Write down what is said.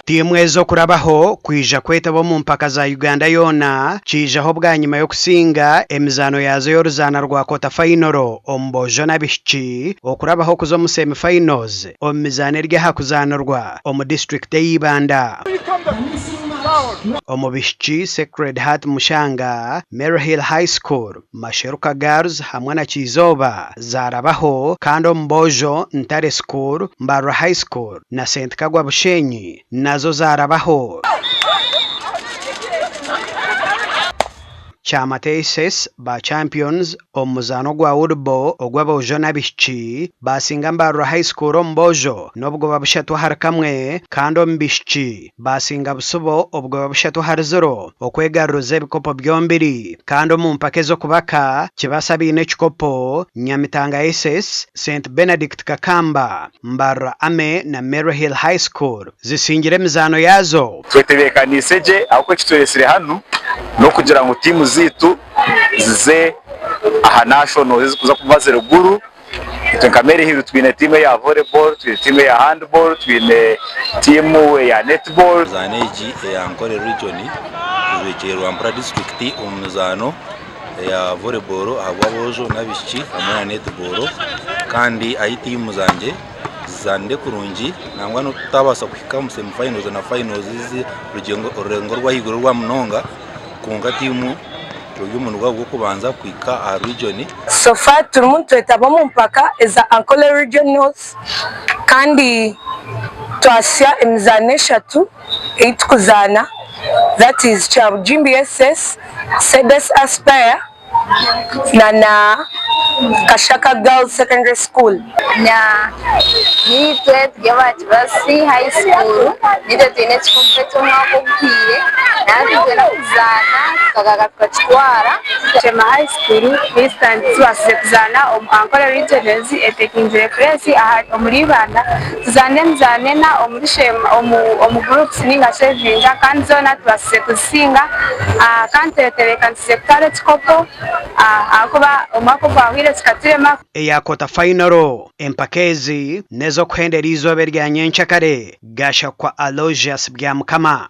Tiimu ezi okurabaho kwija kwetaba omu mpaka za Uganda yoona kiijaho bwanyima y'okusinga emizaano yaazo y'oruzaana rwa kota fayinoro omu boojo n'abaishiki okurabaho kuza omu semi finals omu mizaano eri aha kuzaanirwa omu disiturikiti eya Ibanda. Omu baishiki, Sacred Heart Mushanga, Maryhill High School, Masheruka Girls hamwe na Kyizooba zaarabaho kandi omu boojo, Ntare School, Mbarara High School na St Kagwa Bushenyi nazo zaarabaho. Kyamata SS ba champions omu muzaano gwa woodball ogw'aboojo n'abaishiki baasinga Mbarara High School omu boojo n'obugoba 3-1 kandi omu baishiki baasinga Busibo obugoba 3-0 okwegaruriza ebikopo byombiri kandi omu mpaka ez'okubaka Kibasa baine ekikopo, Nyamitanga SS, St Benedict Kakamba, Mbarara Army na Maryhill High School zisingire emizaano yaazo. Twetebeekaniise gye ahabw'okuba ekitureetsire hanu n'okugira ngu tiimu zaitu zize aha nationals ezirikuza kuba ziri Gulu. Itwe nka Maryhill twine tiimu eya volleyball, twine tiimu eya handball, twine tiimu eya netball. Emizaano egi eya Ankole Region tujwekyere Rwampara disiturikiti omu mizaano eya volleyball ahabw'aboojo n'abaishiki hamwe na netball kandi ahi tiimu zangye zizaanire kurungi nangwa n'obu tutabaasa kuhika omu semi finals na finals orurengo orw'ahaiguru orwa munonga kwonka tiimu turi omu murundi gwabo gw'okubanza kuhika aha region. So far turimu nitwetaba omu mpaka eza Ankole Regionals kandi twasya emizaano eshatu ei tukuzaana that is Kyabugimbi SS, Cedes Aspire na na Kashaka Girls Secondary School. Na naitwe turi aba Kibasi High School, naitwe twine ekikopo eky'omwaka oguhweire, nahati nitwenda kuzaana tukagaruka tukakitwara. Sheema High School Eastern tubaasize kuzaana omu Ankole Regionals etekingire place omuri Ibanda. Tuzaanire emizaano ena omuri Sheema omu groups ninga shi ebibinja kandi zoona tubaasize kuzisinga kandi twetebeekanisize kutwara ekikopo ahakuba omwaka ogwahweire kikaturema. Eya kota fayinoro. Empaka ezi n'ez'okuhendera eizooba erya nyenkyakare, Gashakwa Aloysius Byamukama.